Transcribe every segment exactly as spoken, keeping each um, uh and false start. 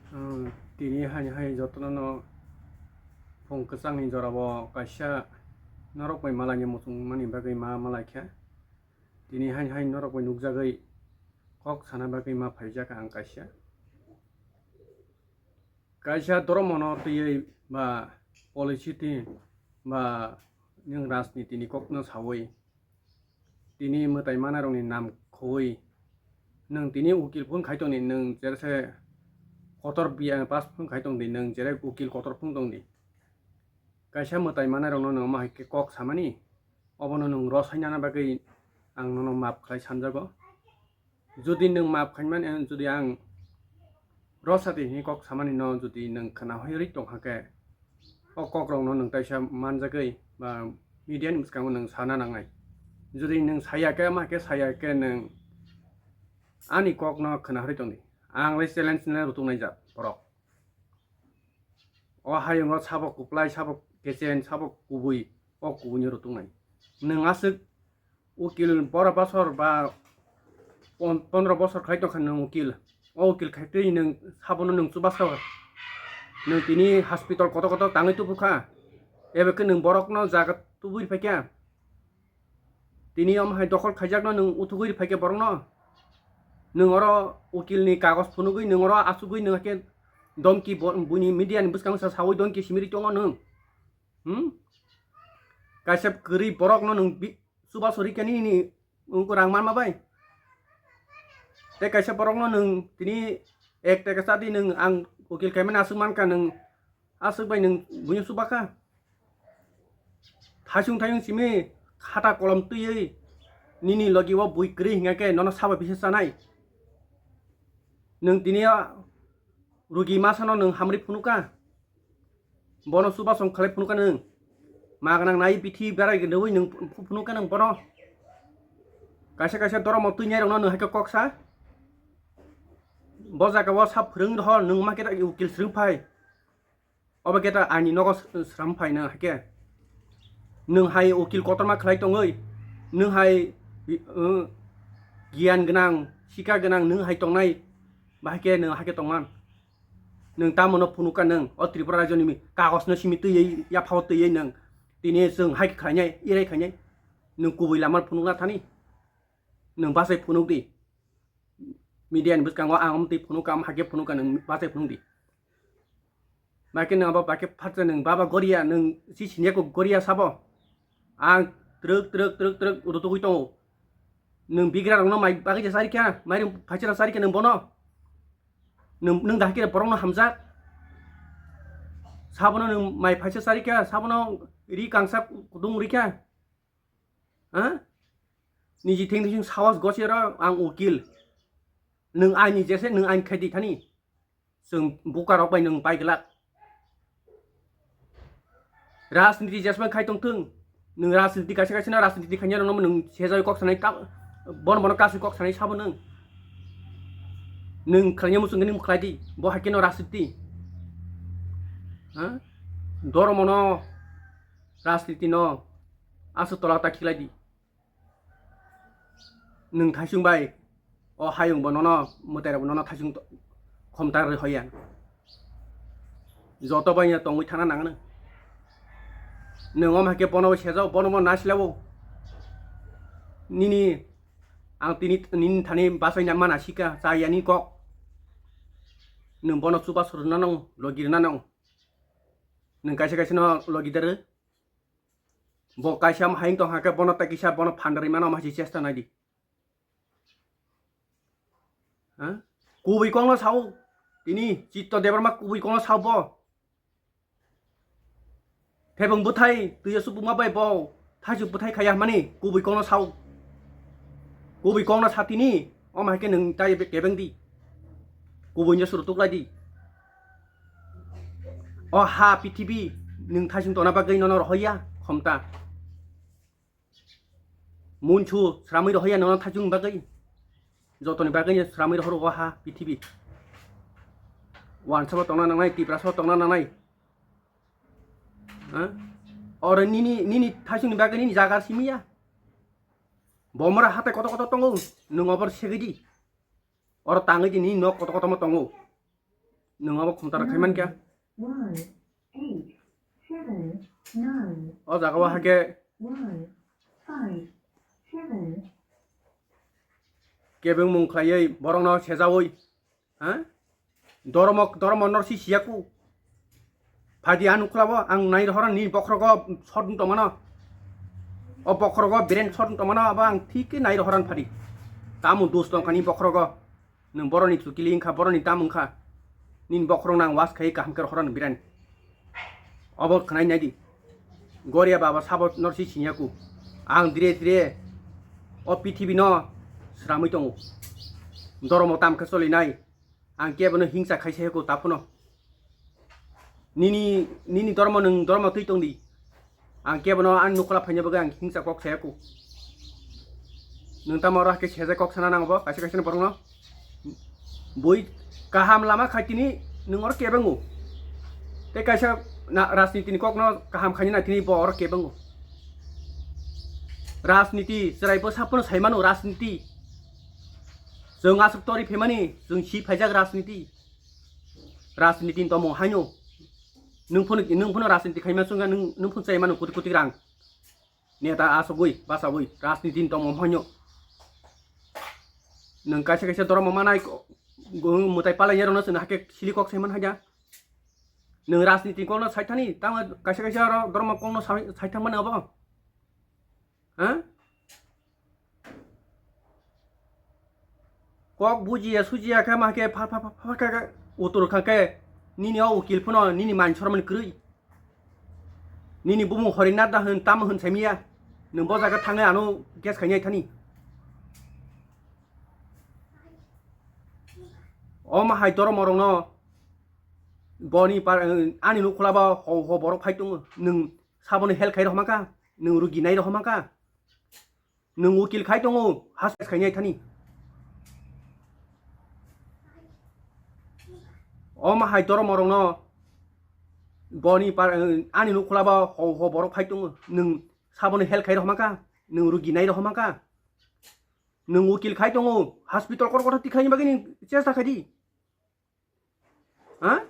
Ang tini haini hai jotono no phung kwchangni jorao kaisa norok bai malaini muchungmani bagwi ma malaikha. Tini haini hai norok bai nukjagwi kok sana bagwi ma phaijak ang kaisa. Kaisa dhormono twiwi ba policy twi ba nwng rajniti ni kokno sawi tini mwtai manarokni nam khoi nwng tini ukil phung khai tongdi, nwng jera se kotor biya pass phung khai tongdi, nwng jera ukil kotor phung tongdi. Kaisa mwtai manarokno nwng omo hai khe kok samani, obono nwng rw sainani bagwi ang nono map khlai sanjago. Jodi nwng map khaimani, jodi ang rw sati hwnwi kok samani no jodi nwng khna hoi rwi tong kha khe, o kokrokno nwng taisa manjagwi ba media ni bwskango nwng sana nangnai. Jodi nwng saya khe, ma khe saya khe nwng ani kokno khna hoi tongdi. Ang le challenge le rutuknai jat borok. O hayungo sabo kwplai, sabo kechen, sabo kubui, o kubuino rutuknai. Nwng aswk ukil bora bosor ba pon-, pondro bosor khlai tongkha nwng ukil. O ukil khaitwi nwng sabono nwng chubaso. Nwng tini hospital kotor kotor tangwi tubukha. Ebe khe nwng borokno jaga tubui phaikha. Tini omo hai dokhol khaijakno nwng uthugwi phaikha borokno. Nwng oro ukilni kagoj phunugwi nwng oro achugwi nwng khe domki bo-, buini media ni bwskango sa sawi domki simi ri tongo nwng. Hmm? Kaisa kwrwi borokno nwng bi-, chubaso rikha nini, nwng rang manma bai. Tei kaisa borokno nwng tini ek taka chadi nwng ang ukil khaimani aswk mankha nwng aswk bai nwng buino chubakha. Thaisung thaisung simi khata kolom twiwi nini logi o bui kwrwi hingkha khe nono sabo bisa chanai. Nwng tini o rugi masano nwng hamri phunukha. Bono chubasong khlai phunukha nwng. Magnang nai bithi berai gwnwi nwng phu-, phunukha nwng bono. Kaisa kaisa doromo twi nai rokno nwng hai khe kok sa. Bo jaga o sa phwrwng rohor nwng ma khe ta ukil swrwng phai. Obo khe ta ani nogo s-, sram phai nwng hai khe. Nwng hai ukil kotorma khlai tongwi, nwng hai, uh, giyan gwnang, sika gwnang nwng hai tongnai, bahai khe nwng hai khe tongman. Nwng tamo no phunukha nwng, o Tripura rajyo ni mi-, kagoj no simi twiwi, yaphao twiwi nwng, tini chwng hai khe khlainai, irai khlainai, nwng kubui lama phunukna thani, nwng bachai phunukdi. Media ni bwskango ang omo twi phunukha, omo hai khe phunukha, nwng bachai phunukdi. Bahai khe nwng abo bahai khe phatsa nwng baba goria, nwng si sinyako goria sabo. Ang twrwk, twrwk, twrwk, twrwk rutugwi tongo. Nwng bigra rokno mai bagwi je charikha, mairum phaisa rok charikha nwng bono. Nwng, nwng dahai khe borokno hamjak. Sabono nwng mai phaisa charikha, sabono ri kangsa kudung rikha. Ha? Niji thengdi sing sawas gosero ang ukil. Nwng aini jese nwng aini khaidi thani. Chwng bukarok bai nwng pai glak. Rajniti jesmani khai tongthwng. Nwng rajniti kaisa kaisa no rajniti khainai rokno nwng sejai kok sanai ka-, bono bono kasui kok sanai sabo nwng. Nwng khlainai muchung nwng khlai di. Bo hai khe no rajniti. Ha? Doromo no rajniti no aswk tola ta khiklai di. Nwng thaisung bai, o hayung bo nono, mwtai rok bo nono thaisung to-, khomta rwi hoya. Joto bai no tongwi thana nang nw. Nwng omo hai khe bono bo sejao, bono bo nasilao. Nini, ang tini, nini thani bachai na mana sika, cha yani kok. Nwng bono chubasu rwna nang, logi rwna nang. Nwng kaisa kaisa no logi da rw. Bo kaisa omo hai wng tong kha khe bono tai kisa bono phan rwui mano omo hai se chesta nai di. Ha? Kubui kok no sao tini Chitto Debbarma kubui kok no sao bo. Thebung bwthai twi aswk buma bai bo thaichuk bwthai khaiya hwnmani kubui kok no sao. Kubui kok no sa tini omo hai khe nwng tai kebeng di. Kubui no suru tuklai di. O ha pithibi nwng thaisung tona bagwi nono rohoya khomta. Munchu sramwi rohoya nono thaisung bagwi. Jotoni bagwi sramwi rohor o ha pithibi. Wansabo tongna nangnai, Tiprasabo tongna nangnai. Ha? Oro nini, nini thaisungni bagwi nini jaga simiya. Bomora hatai koto koto tongo, nwng obor segwi di. Oro tangwi di, nini nok koto koto mo tongo. Nwng abo khumtar khai mankha. O jaga o hakhe kebengmung khlaiwi borokno sejaui, ha? Doromo, doromo nor si siyaku. Phaidi ang nukhlabo, ang nai rohorani bokhrogo sot tongmano. O bokhrogo biren sot tongmano, abo ang thik khe nai rohoran phaidi. Tamo dos tongkhani bokhrogo. Nwng boroni chukili wngkha, boroni tam wngkha. Nini bokhorok nang was khai kaham khe rohoran biren. Obo khwnai nai di. Goria baba sabo nor si siniyaku. Ang dire dire o pithibi no sramwi tongo. Doromo tam khe choli nai. Ang kebo no hingsa khai se ko taphano. Nini, nini dormo nwng dormo twi tong di. Ang kebo no ani nukla phaina bagwi ang hingsa kok saya ko. Nwng tamo oro hakhe sejak kok sana nango bo, kaisa kaisa borok no. Bui kaham lama khai tini nwng oro kebango. Tei kaisa na, rajniti ni kok no kaham khaina na tini bo oro kebango. Rajniti chwrai bo sapono sai mano rajniti. Chwng aswk tori phaimani, chwng si phaijak rajniti. Rajniti ni tomung haino. Nwng phano, nwng phano rajniti khaima chwngkha, nwng, nwng phano chai mano koti koti rang. Neta asogwi, basagwi, rajniti ni tomung haino. Nwng kaisa kaisa doromo manai ko, go-, mwtai palai rokno chwng hakhe sili kok sai man haja. Nwng rajniti kokno sai thani, tamo kaisa kaisa oro doromo kokno sai, sai thang mano abo. Ha? Kok bujiya sujiya khe ma khe pha, pha, pha, pha khe, khe utur kha khe nini o ukil phano nini man sormani kwrwi. Nini bumung Horinath da hwn, tamo hwn saimiya. Nwng bo jaga thangwi ano case khainai thani. O ma hai doromo rokno boni par, ani nukla bo ho, ho borok phai tongo. Nwng saboni help khai rohma kha, nwng rugi nai rohma kha. Nwng ukil khai tongo, has khainai thani. O ma hai doromo rokno boni par, ani nukla bo ho, ho borok phai tongo. Nwng saboni help khai rohma kha, nwng rugi nai rohma kha. Nwng ukil khai tongo, hospital kor kor tikhaini bagwi nwng chesta khai di. Ha?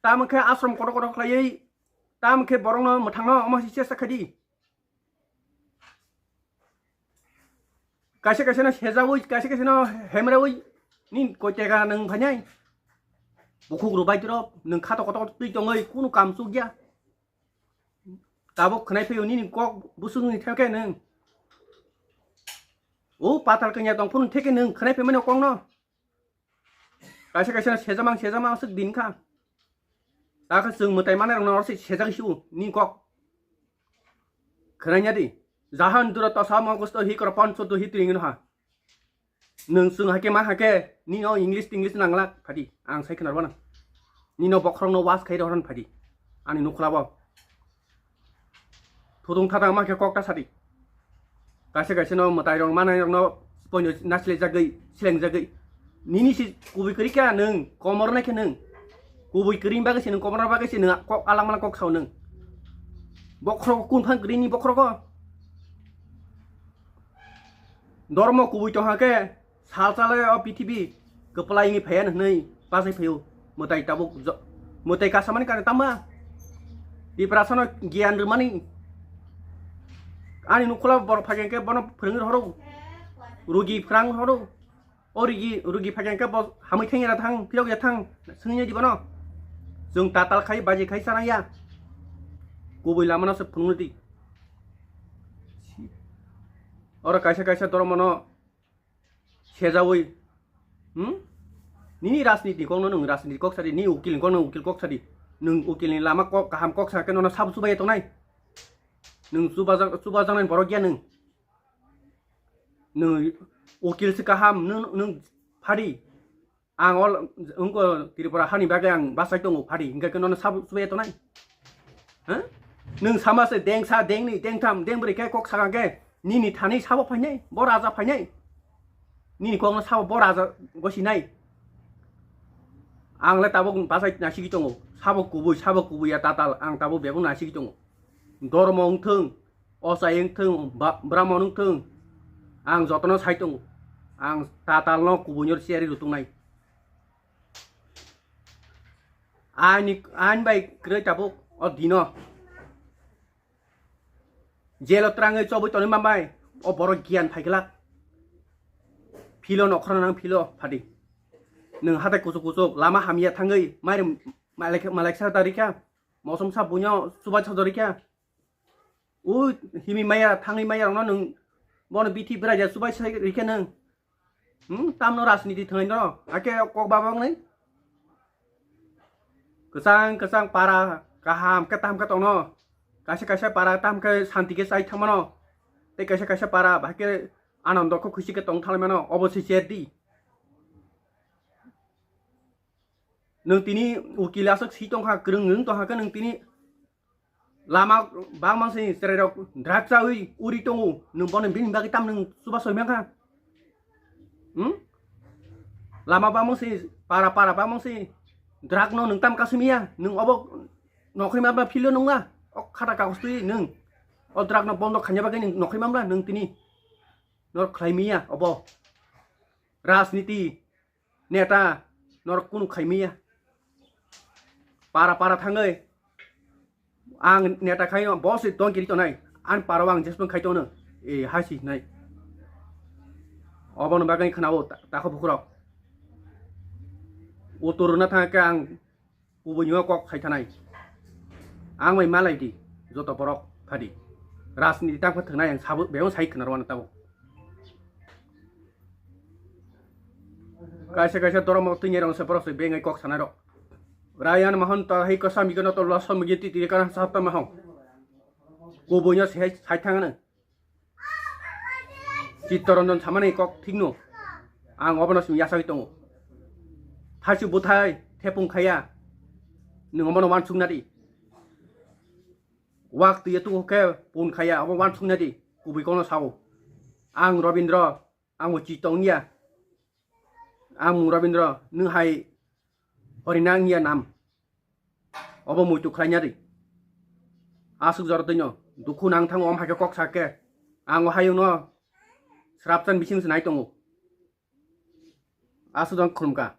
Tamo khe ashram kotor kotor khlaiwi, tamo khe borokno mwthangno omo se chesta khai di. Kaisa kaisa no sejaui, kaisa kaisa no hemraui, nini koi tega nwng phainai? Bukhuk rwbai twi rok, nwng khato kotor twi tongwi kunu kam chukya. Tabuk khwnai phaiyo nini kok busungni theke nwng. O patal kanya tong phunu theke nwng khwnai phaimani o kokno. Kaisa kaisa sejamang sejamang aswk din kha. Ta khe chwng mwtai manai rokno oro se sejak si o ni kok. Khwnai ya di. Jahan dura tasa mogosto hi koro pancho do hi tring ha. Nwng chwng hake ma hake nino English English nanglak phadi ang sai khwnar bana. Nino bokhorok no was khai rohorn phadi. Ani nukla bo. Thudung thadang ma khe kok ta sadi. Kaisa kaisa no mwtai rok manai rok no poino nasilai jagwi, sileng jagwi. Nini si kubui kwrwi kha nwng, komor nai khe nwng. Kubui kwrwi bagwi se nwng, komor bagwi se nwng, kok alang malang kok sao nwng. Bokhorok kun phang kwrwi ni bokhorok o. Dormo kubui tong hake, Salsa le o pithibi kwplai wngwi phaiya hwnwi bachai phaio. Mwtai tabuk jo-, mwtai kasamani kare tama? Tiprasano giyan rwmani. Ani nukula borok phai khe bono phwrwngwi rohoro. Rugi phrang rohoro. O rugi, rugi phai khe bo hamwi thangya thang, phirok ya thang, swngya di bono. Chwng tatal khai, baji khai, chanaya. Kubui lamano se phunukdi. Oro kaisa kaisa dormono sejaui, hmm? Nini rajniti kokno nwng rajniti kok sadi, nini ukil kokno ukil kok sadi. Nwng ukilni lama kok, kaham kok sa khe nono sabo chubai tongnai. Nwng chubajak, chubajaknai borok ya nwng. Nwng ukil se kaham, nwng, nwng phadi. Ang ol, wngko Tripura hani bagwi ang bachai tongo phadi, hingkhe nono sabo chubai tongnai. Ha? Nwng sama se dengsa, dengni, dengtham, dengbrwi khe kok sakang khe nini thani sabo phainai, bo raja phainai. Nini kokno sabo bo raja gosinai. Ang le tabuk bachai nasigwi tongo. Sabo kubui, sabo kubui ya tatal, ang tabuk bebak nasigwi tongo. Dormo wngthung, ochai wngthung, ba-, brahmon wngthung, ang jotono sai tongo. Ang tatalno kubuino siyari rwtwngnai. Ani, ani bai kwrwi tabuk o dino. Jelo twrangwi chobwi tonwi mambai, o borok giyan phaiglak. Philo nokhorna nang philo phadi. Nwng hatai kuchuk kuchuk, lama hamya thangwi, mairung malai-, malaiksa tarikha, mosomsa buino chubaisa dorikha. O himi maya, thangwi maya rokno nwng bono bithi bwraiya chubaisa rikha nwng. Hmm, tamno rajniti thwngnai no, ake kok babang nai. Kwchang kwchang para kaham khe tam khe tongno. Kaisa kaisa para tam khe santi khe chai thangmano. Tei kaisa kaisa para bahai khe anando khe khusi khe tong thanglaimano. Obo se cherdi. Nwng tini ukil aswk si tongkha, kwrwng nwng tongkha khe nwng tini lama bangma se chwrairok drug chawi uri tongo, nwng bono bini bagwi tam nwng chuba soi mankha? Hmm? Lama bangma se para para bangma se drug no nwng tam kasimiya, nwng obo nokhri ma ba philo nungma, o khata kagos twi nwng o drug no bondo khaina bagwi nwng nokhri mamla nwng tini nor khlai miya obo rajniti neta norok kunu khaimiya. Para para thangwi ang neta khai no boss don kiri tonai, ang paro ang jesbon khai tono, e hasi nai. Obono bagwi khwnao ta-, takho bukhurok. Utur na thangkhe ang kubui nw kok sai thanai. Ang bai malai di, joto borok phadi. Rajniti tang pha thwngnai ang sabo, bebak sai khna rwna tabo. Kaisa kaisa dormo twi nai rong se borok se bengai kok sanai rok. Rayan mahon ta hai kosa migno to loso migi ti ti kana sa ta mahon. Kubui nw se sai thangna. Chittaranjan samani kok thikno ang obono simi yasagwi tongo. Thaisu bwthai thepung khaiya, nwng obono uansukna di. Wak twiya tuku khe pun khaiya, obo uansukna di, kubui kokno sao. Ang Robindra, ang bo chitong ya. Ang mung Robindra, nwng hai Horina wngya nam? Obo muitu khlaina di. Aswk jora twino dukhu nang thango, om hai khe kok sa khe. Ang o hayungno srapchan bising se nai tongo. Aswk jora khulumkha.